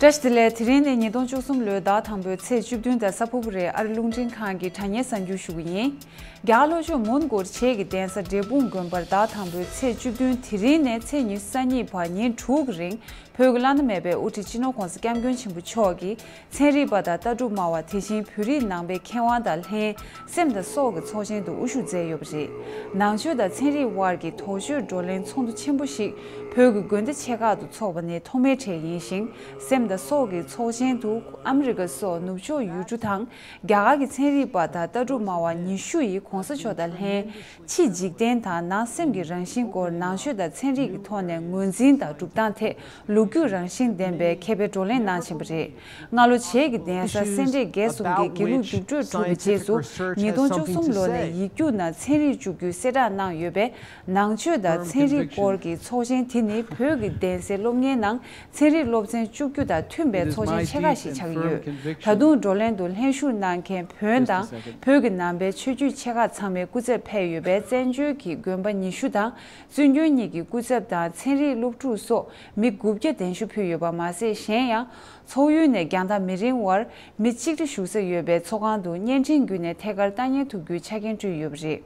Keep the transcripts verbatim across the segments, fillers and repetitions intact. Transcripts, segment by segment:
བཀྲ་ཤིས་བདེ་ལེགས། དེ་རིང་ནི་ཉིས་སྟོང་བཅུ་གསུམ་ལོའི་ཟླ་དང་པོའི་ཚེས་བཅུ་བདུན་དང་གཟའ་ཕུར་བུ་རེད། ཨ་རི་རླུང་འཕྲིན་ཁང་གི་དྲ་བརྙན་གསར་འགྱུར་ཞུ་གི་ཡིན། རྒྱ་གར་ལྷོ་ཕྱོགས་མོན་གྷོར་བྱེས་ཀྱི་གདན་ས་འབྲས་སྤུངས་དགོན་པར་ཟླ་དང་པོའི་ཚེས་བཅུ་བདུན་དེ་རིང་ནས་ཚེས་ཉི་ཤུ་རྩ་གཉིས་བར་ཉིན་དྲུག་གི་རིང་། བོད་ཀྱི་བླ་ན་མེད་པའི་དབུ་ཁྲིད་སྤྱི་ནོར་༸གོང་ས་༸སྐྱབས་མགོན་ཆེན་པོ་མཆོག་གིས་ཚན་རིག་པ་དང་ལྟ་གྲུབ་སྨྲ་བ། དེ་བཞིན་བོད་རིགས་ནང་པའི་མཁས་དབང་དང་ལྷན། སེམས་དང་སྲོག་གི་ཚོགས་ཆེན་དུ་དབུ་བཞུགས་མཛད་ཡོད་པ་རེད། ནང་ཆོས་དང་ཚན་རིག་དབར་གྱི་དོགས་གཅོད་བགྲོ་གླེང་ཚོགས་འདུ་ཆེན་པོ་ཞིག་བོད་ཀྱི་དགོན་སྡེ་ཆེ་ཁག་ཏུ་འཚོགས་པ་ནི་ཐོག་མའི་གྲས་ཡིན་ཞིང་། སེམས་དང་སྲོག་གི་ཚོགས་ཆེན་དུ་ཨ་མི་རི་ཀ་སོགས་ནུབ་ཕྱོགས་ཡུལ་གྲུ་དང་རྒྱ་གར་གྱི་ཚན་རིག་པ་དང་ལྟ་གྲུབ་སྨྲ་བ་ཉི་ཤུ་ཡིས་༸གོང་ས་མཆོག་དང་ལྷན། ཕྱི་འཇིག་རྟེན་དང་ནང་སེམས་ཀྱི་རང་བཞིན་སྐོར་ནང་ཆོས་དང་ཚན་རིག་གི་ཐོག་ནས་ངོས་འཛིན་དང་སྒྲུབ་སྟངས་ཐད་ལོ་རྒྱུས་རང་བཞིན་ལྡན་པའི་མཁས་པའི་བགྲོ་གླེང་གནང་བཞིན་པ་རེད། སྔ་ལོ་བྱེས་ཀྱི་གདན་ས་སེ་འབྲས་དགེ་གསུམ་གྱི་དགེ་ལུགས་རྒྱུགས་སྤྲོད་གྲུབ་པའི་རྗེས་སུ་ཉིས་སྟོང་བཅུ་གསུམ་ལོ་ནས་ཡིག་རྒྱུགས་ནང་ཚན་རིག་བཅུག་རྒྱུའི་གསལ་བསྒྲགས་གནང་ཡོད་པས། ནང་ཆོས་དང་ཚན་རིག་སྐོར་གྱི་ཚོགས་ཆེན་དེ་ནི་བོད་ཀྱི་གདན་སའི་སློབ་གཉེར་ནང་ཚན་རིག་སློབ་ཚན་བཅུ་དགུ་དང་མཐུན་པའི་ཚོགས་ཆེན་ཆེ་ཁག་ཞིག་ཆགས་ཀྱི་ཡོད། ད་དུང་བགྲོ་གླེང་དུ་ལྷན་ཞུགས་གནང་མཁན་བོན་དང་བོད་ཀྱི་ནང་པའི་ཆོས་བརྒྱུད་ཆེ་ཁག་ཚང་མའི་སྐུ་ཚབ་ཕེབས་ཡོད་པས། བཙན་བྱོལ་གྱི་དགོན་པ་ཉི་ཤུ་དང་། བཙུན་དགོན་གཉིས་ཀྱི་སྐུ་ཚབ་དང་ཚན་རིག་སློབ་ཕྲུག་སོགས་མི་དགུ་བརྒྱ་གདན་ཞུ་ཕུལ་ཡོད་པ་མ་ཟད། གཞན་ཡང་། ཚོགས་ཡུལ་ནས་རྒྱང་ཐག་མི་རིང་བར་མི་གཅིག་ཁྲི་བཞུགས་ས་ཡོད་པའི་ཚོགས་ཁང་དུ་བརྙན་འཕྲིན་བརྒྱུད་ནས་ཐད་ཀར་ལྟ་ཉན་ཐུབ་རྒྱུའི་ཆ་རྐྱེན་བསྐྲུན་ཡོད་པ་རེད།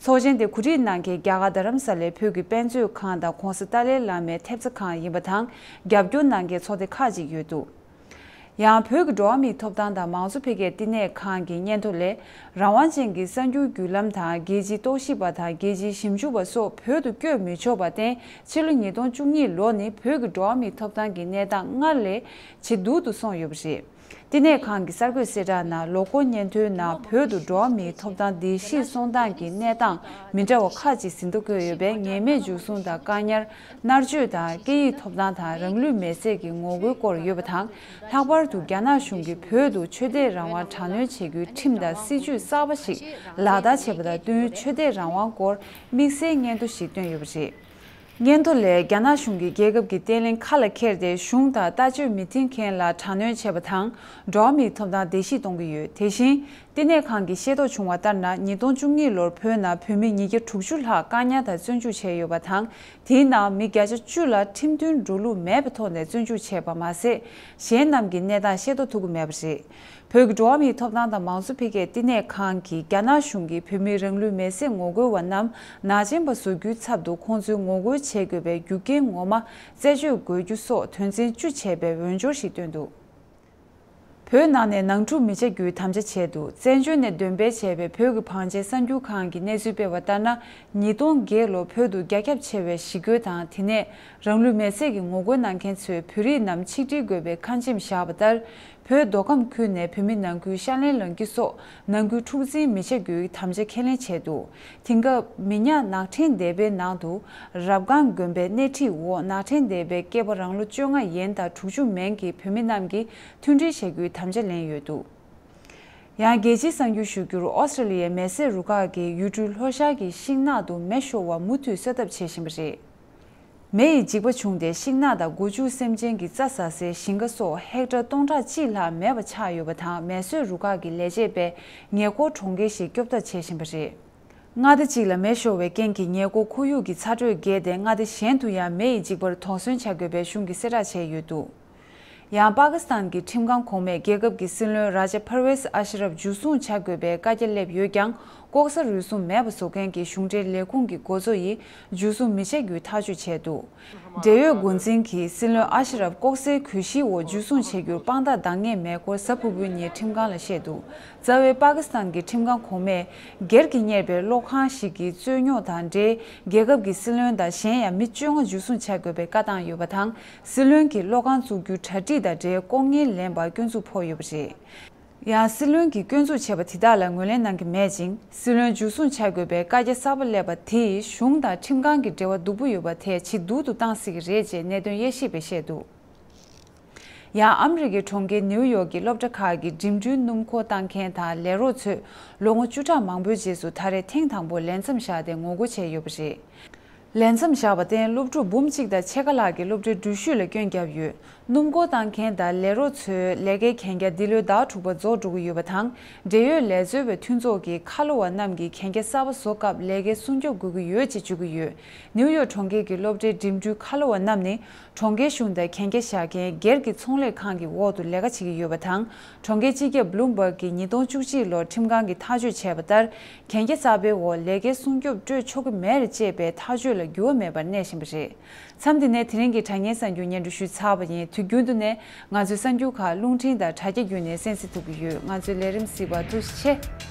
ཚོགས་ཆེན་དེ་གོ་སྒྲིག་གནང་མཁན་རྒྱ་གར་རྡ་རམ་ས་ལའི་བོད་ཀྱི་དཔེ་མཛོད་ཁང་དང་༸གོང་ས་ཏཱ་ལའི་བླ་མའི་ཐེབས་རྩ་ཁང་ཡིན་པ་དང་། རྒྱབ་སྐྱོར་གནང་མཁན་ཚོགས་སྡེ་ཁག་ཅིག་ཡོད་འདུག་ཡང་། བོད་ཀྱི་འགྲོ་བ་མིའི་ཐོབ་ཐང་དང་མང་གཙོ་འཕེལ་རྒྱས་བསྟི་གནས་ཁང་གི་སྙན་ཐོ་ལས། རང་དབང་ཅན་གྱི་གསར་འགྱུར་བརྒྱུད་ལམ་དང་། རྒྱལ་སྤྱིའི་རྟོག་ཞིབ་པ་དང་རྒྱལ་སྤྱིའི་ཞིབ་འཇུག་པ་སོགས་བོད་དུ་བསྐྱོད་མི་ཆོག་པར་བརྟེན། ཕྱི་ལོ་ཉིས་སྟོང་བཅུ་གཉིས་ལོ་ནི་བོད་ཀྱི་འགྲོ་བ་མིའི་ཐོབ་ཐང་གི་གནས་སྟངས་སྔར་ལས་ཇེ་སྡུག་ཏུ་སོང་ཡོད་པ་རེད། བསྟི་གནས་ཁང་གི་གསར་འགོད་གསལ་བསྒྲགས་ནང་། ལོ་འཁོར་སྙན་ཐོའི་ནང་བོད་དུ་འགྲོ་བ་མིའི་ཐོབ་ཐང་བརྡལ་བཤིག་སོང་སྟངས་ཀྱི་གནས་སྟངས་མི་འདྲ་བ་ཁག་ཅིག་ཟིན་ཐོ་བཀོད་ཡོད་པས། ཉེས་མེད་འཇུ་བཟུང་དང་བཀག་ཉར། མནར་གཅོད་དང་། སྐད་ཡིག་ཐོབ་ཐང་དང་རང་ལུས་མེར་སྲེག་གི་ངོ་རྒོལ་སྐོར་ཡོད་པ་དང་། ལྷག་པར་དུ་རྒྱ་ནག་གཞུང་གིས་བོད་དུ་ཆོས་དད་རང་དབང་དྲག་གནོན་བྱེད་རྒྱུའི་ཁྲིམས་དང་སྲིད་བྱུས་གསར་པ་ཞིག་ལག་བསྟར་བྱས་པ་དང་བསྟུན། ཆོས་དད་རང་དབང་སྐོར་དམིགས་བསལ་སྙན་ཐོ་ཞིག་བཏོན་ཡོད་པ་རེད། སྙན་ཐོ་ལས། རྒྱ་ནག་གཞུང་གིས་རྒྱལ་ཁབ་ཀྱི་བརྟན་ལྷིང་ཁ་ལ་འཁྱེར་ཏེ། གཞུང་དང་ལྟ་སྤྱོད་མི་མཐུན་མཁན་ལ་དྲག་གནོན་བྱས་པ་དང་། འགྲོ་བ་མིའི་ཐོབ་ཐང་བརྡལ་བཤིག་གཏོང་གི་ཡོད། དེ་བཞིན། བསྟི་གནས་ཁང་གིས་ཤེས་རྟོགས་བྱུང་བ་ལྟར་ན། ཉིས་སྟོང་བཅུ་གཉིས་ལོར་བོད་ནང་བོད་མི་ཉིས་བརྒྱ་དྲུག་ཅུ་ལྷག་བཀག་ཉར་དང་བཙོན་འཇུག་བྱས་ཡོད་པ་དང་། དེའི་ནང་མི་བརྒྱ་ཆ་བཅུ་ལ་ཁྲིམས་མཐུན་འགྲོ་ལུགས་མེད་པའི་ཐོག་ནས་བཙོན་འཇུག་བྱས་པ་མ་ཟད། གཞན་རྣམས་ཀྱི་གནས་སྟངས་ཤེས་རྟོགས་ཐུབ་ཀྱི་མེད་པ་རེད། བོད་ཀྱི་འགྲོ་བ་མིའི་ཐོབ་ཐང་དང་མང་གཙོ་འཕེལ་རྒྱས་བསྟི་གནས་ཁང་གིས། རྒྱ་ནག་གཞུང་གིས་བོད་མིའི་རང་ལུས་མེར་སྲེག་ངོ་རྒོལ་བ་རྣམས་ནག་ཅན་པ་བཟོ་རྒྱུའི་ཚབ་ཏུ་ཁོང་ཚོའི་ངོ་རྒོལ་བྱེད་དགོས་པའི་རྒྱུ་རྐྱེན་ངོ་མ་རྩད་གཅོད་དགོས་རྒྱུ་སོགས་དོན་ཚན་བཅུ་བྱས་པའི་འོས་སྦྱོར་ཞིག་བཏོན་འདུག་བོད་ནང་ནས་ནང་འཁྲུག་མི་བྱ་རྒྱུའི་དམ་བཅའ་བྱས་འདུག་བཙན་བྱོལ་ནས་འདོན་སྤེལ་བྱས་པའི་བོད་ཀྱི་བང་ཆེན་གསར་འགྱུར་ཁང་གིས་གནས་ཚུལ་སྤེལ་བ་ལྟར་ན། ཉིས་སྟོང་བརྒྱད་ལོར་བོད་དུ་རྒྱ་ཁྱབ་ཆེ་བའི་ཞི་རྒོལ་དང་། དེ་ནས་རང་ལུས་མེར་སྲེག་གི་ངོ་རྒོལ་གནང་མཁན་ཚོས་བོད་རིགས་རྣམས་ཆིག་སྒྲིལ་དགོས་པའི་ཁ་ཆེམས་བཞག་པ་ལྟར། བོད་མདོ་ཁམས་ཁུལ་ནས་བོད་མི་ནང་ཁུལ་ཤར་གླིང་ལང་ཀི་སོགས་ནང་ཁུལ་འཁྲུག་འཛིང་མི་བྱ་རྒྱུའི་དམ་བཅའ་ཁས་ལེན་བྱས་འདུག་དེང་སྐབས་མི་ཉག་ནགས་ཕྲན་སྡེ་པའི་ནང་དུ་རབ་སྒང་དགོན་པའི་སྣེ་ཁྲིད་འོག་ནགས་ཕྲན་སྡེ་པའི་སྐྱེས་པ་རང་ལོ་བཅོ་ལྔ་ཡན་དང་དྲུག་ཅུ་མན་གྱི་བོད་མི་རྣམས་ཀྱིས་མཐུན་སྒྲིལ་བྱ་རྒྱུའི་དམ་བཅའ་ལེན་ཡོད་འདུག་ཡང་རྒྱལ་སྤྱིའི་གསར་འགྱུར་ཞུ་རྒྱུར། ཨོ་སི་ཀྲི་ལི་ཡའི་མེ་སེར་རུ་ཁག་གིས་ཡུལ་གྲུའི་ལྷོ་ཤར་གྱི་ཤིང་ནགས་དུ་མེ་ཤོར་བ་མུ་མཐུད་གསོད་ཐབས་བྱེད་བཞིན་པ་རེད། མེ་ཡི་འཇིགས་པ་བྱུང་སྟེ་ཤིང་ནགས་དང་སྒོ་ཕྱུགས་སེམས་ཅན་གྱི་རྩྭ་ཟ་སའི་ཞིང་ཁ་སོགས་ཧེག་ཊར་སྟོང་ཕྲག་གཅིག་ལྷག་མེད་པ་ཆགས་ཡོད་པ་དང་། མེ་གསོད་རུ་ཁག་གི་ལས་བྱེད་པས་ཉེ་འཁོར་གྲོང་ཁྱེར་ཞིག་སྐྱོབ་ཐབས་བྱེད་བཞིན་པ་རེད། མངའ་སྡེ་གཅིག་ལ་མེ་ཤོར་བའི་རྐྱེན་གྱིས་ཉེ་འཁོར་ཁོར་ཡུག་གི་ཚ་དྲོད་བརྒལ་ཏེ། མངའ་སྡེ་གཞན་དུ་ཡང་མེ་ཡི་འཇིགས་པར་དོགས་ཟོན་བྱ་དགོས་པའི་གཞུང་གིས་གསལ་བསྒྲགས་བྱས་ཡོད་འདུག་ཡང་། པ་ཀི་སི་ཐན་གྱི་ཁྲིམས་ཁང་གོང་མས་རྒྱལ་ཁབ་ཀྱི་སྲིད་བློན་ར་ཇ་ཕར་ཝེས་ཨ་ཤ་རབ་འཇུ་བཟུང་བྱ་དགོས་པའི་བཀའ་རྒྱ་སླེབས་ཡོད་ཀྱང་། ལྐོག་ཟ་རུལ་སུངས་མེད་པ་བཟོ་མཁན་གྱི་གཞུང་འབྲེལ་ལས་ཁུངས་ཀྱི་འགོ་གཙོ་ཡིས་འཇུ་བཟུང་མི་བྱ་རྒྱུའི་ཐག་གཅོད་བྱས་འདུག་འབྲེལ་ཡོད་འགོ་འཛིན་གྱིས་སྲིད་བློན་ཨ་ཤ་རབ་ལྐོག་ཟའི་གུས་ཞིའི་འོག་འཇུ་བཟུང་བྱེད་རྒྱུར་དཔང་རྟགས་འདང་ངེས་མེད་སྐོར་གཟའ་ཕུར་བུའི་ཉིན་ཁྲིམས་ཁང་ལ་བཤད་འདུག་རྩ་བའི་པ་ཀི་སི་ཐན་གྱི་ཁྲིམས་ཁང་གོང་མས། སྒེར་གྱིས་གཉེར་བའི་གློག་ཁང་ཞིག་གི་རྩོད་རྙོག་དང་འབྲེལ། རྒྱལ་ཁབ་ཀྱི་སྲིད་བློན་དང་གཞན་ཡང་མི་བཅོ་ལྔ་འཇུ་བཟུང་བྱ་དགོས་པའི་བཀའ་བཏང་ཡོད་པ་དང་། སྲིད་བློན་གྱིས་གློག་ཁང་བཙུགས་རྒྱུའི་གྲ་སྒྲིག་དང་འབྲེལ་ལྐོག་རྔན་ལེན་པར་སྐྱོན་འཛུགས་ཕོག་ཡོད་པ་རེད། ཡང་། སྲིད་བློན་གྱིས་སྐྱོན་འཛུགས་བྱས་པ་དེ་དག་ལ་ངོས་ལེན་གནང་གི་མེད་ཅིང་། སྲིད་བློན་འཇུ་བཟུང་བྱ་དགོས་པའི་བཀའ་རྒྱ་གསར་པ་སླེབས་པ་དེས་གཞུང་དང་ཁྲིམས་ཁང་གི་འབྲེལ་བ་སྡུག་པོ་ཡོད་པ་དེ་ཇེ་སྡུག་ཏུ་བཏང་སྲིད་ཀྱི་རེད་ཅེས་གནད་དོན་དབྱེ་ཞིབ་པས་བཤད་འདུག་ཡང་། ཨ་མི་རི་ཀའི་གྲོང་ཁྱེར་ནིའུ་ཡོག་གི་སློབ་གྲྭ་ཁག་གི་འགྲིམ་འགྲུལ་སྣུམ་འཁོར་བཏང་མཁན་དང་ལས་རོགས་ཚོས་ལོ་ངོ་བཅུ་ཕྲག་མང་པོའི་རྗེས་སུ་ད་རེས་ཐེངས་དང་པོར་ལས་མཚམས་བཞག་སྟེ་ངོ་རྒོལ་བྱས་ཡོད་པ་རེད། ལས་མཚམས་བཞག་པར་བརྟེན་སློབ་ཕྲུག་འབུམ་གཅིག་དང་ཕྱེད་ཀ་ལྷག་གིས་སློབ་གྲྭའི་འགྲུལ་བཞུད་ལ་སྐྱོན་བརྒྱབ་ཡོད། སྣུམ་འཁོར་བཏང་མཁན་དང་ལས་རོགས་ཚོའི་ལས་ཀའི་གན་རྒྱ་འདི་ལོའི་ཟླ་དྲུག་པར་རྫོགས་འགྲོ་གི་ཡོད་པ་དང་། འབྲེལ་ཡོད་ལས་བཟོ་བའི་མཐུན་ཚོགས་ཀྱིས་ཁ་ལོ་བ་རྣམས་ཀྱིས་གན་རྒྱ་གསར་པ་བཟོ་སྐབས་ལས་ཀའི་སྲུང་སྐྱོབ་དགོས་ཀྱི་ཡོད་ཅེས་བརྗོད་ཀྱི་ཡོད། ནིའུ་ཡོག་གྲོང་ཁྱེར་གྱི་སློབ་གྲྭའི་འགྲིམ་འགྲུལ་ཁ་ལོ་བ་རྣམས་ནི། གྲོང་ཁྱེར་གཞུང་དང་གན་རྒྱ་བཞག་མཁན་སྒེར་གྱི་ཚོང་ལས་ཁང་གི་འོག་ཏུ་ལས་ཀ་བྱེད་ཀྱི་ཡོད་པ་དང་། གྲོང་ཁྱེར་སྤྱི་ཁྱབ་བྷི་ལུམ་བྷག་གིས་ཉིས་སྟོང་བཅུ་གཅིག་ལོར་ཁྲིམས་ཁང་གིས་ཐག་གཅོད་བྱས་པ་ལྟར། གན་རྒྱ་གསར་པའི་འོག་ལས་ཀའི་སྲུང་སྐྱོབ་སྤྲོད་ཆོག་གི་མེད་ཅེས་པའི་ཐག་གཅོད་ལ་འགྱུར་བ་མེད་པར་གནས་བཞིན་པ་རེད། མཚམས་འདི་ནས་དེ་རིང་གི་དྲ་བརྙན་གསར་འགྱུར་སྙན་སྒྲོན་ཞུས་ཚར་བ་ཡིན། དུས་རྒྱུན་དུ་ནས་ང་ཚོའི་གསར་འགྱུར་ཁག་རླུང་འཕྲིན་དང་དྲ་རྒྱ་བརྒྱུད་ནས་གསན་གཟིགས་ཐུབ་ཀྱི་ཡོད། ང་ཚོའི་ལས་རིམ་གཟིགས་པར་ཐུགས་རྗེ་ཆེ།